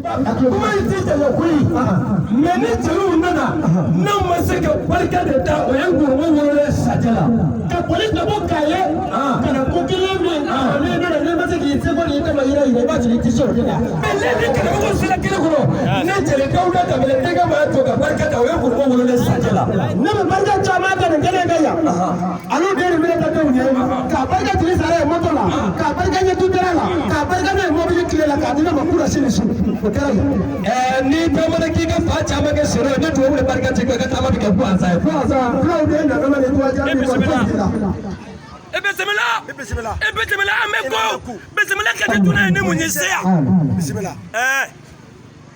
Kuma in tɛ janya koyi, mais ni jeliw nana, n'anw ma se ka barika de da, o ye ngɔrɔbɔ wololen sajɛ la ka boli ka bɔ Kaye ka na ko kelen min ne nana, n'i ma se k'i seko n'i dama yira yira, i b'a sɔrɔ i tɛ se o de la. Mais ne ni karamɔgɔ sera kelen kɔrɔ, ne jeli Dawuda Danbɛlɛ denkɛ m'a jɔ ka barika da, o ye ngɔrɔbɔ wololen sajɛ la. Ne bɛ barika caman da nin kelen kɛ yan, olu den de bɛ ka denw ye k'a barika jeli sara ye moto la, k'a barika ɲɛ dutɛrɛ la, k'a barika ne ye mobili tile la, k'a di ne ma kura sini su, o kɛra yan. Ɛɛ, n'i taamana k'i ka fa caman kɛ sɛnɛ ye, ne tubabu de barika t'i kɔ, i ka taama bɛ kɛ gansan ye. Gansan fulaw den nana ni tuwa jaabi kɔni foyi t'i la. E bisimila, e bisimila, e bisimila, an bɛ ko bisimila ka di dunan ye ni mun ye se yan. Bisimila. Ɛɛ,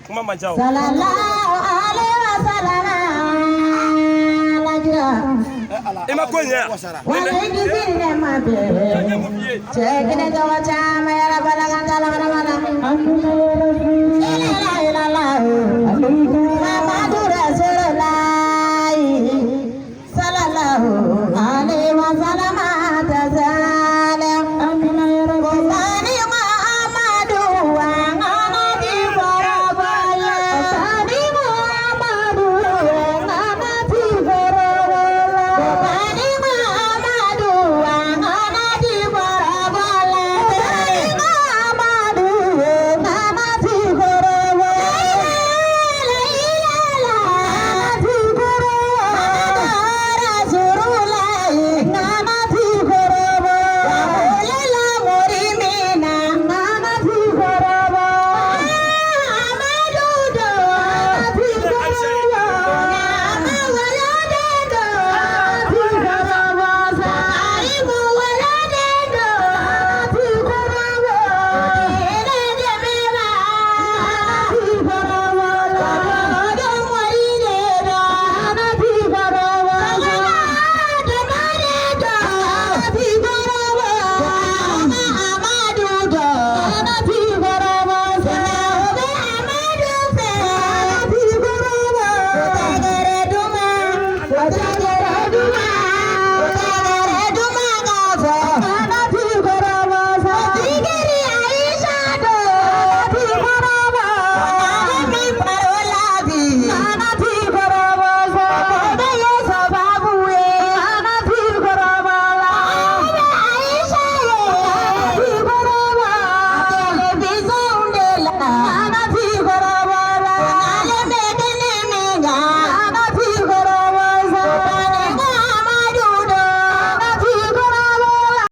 kuma man ca o. Sallallahu alaihi wa sallam lajira. I ma ko ɲɛ. Wale kisi ne ma bɛɛ. Cɛ kelen tɔgɔ caman yɛrɛ balagan tala mana mana.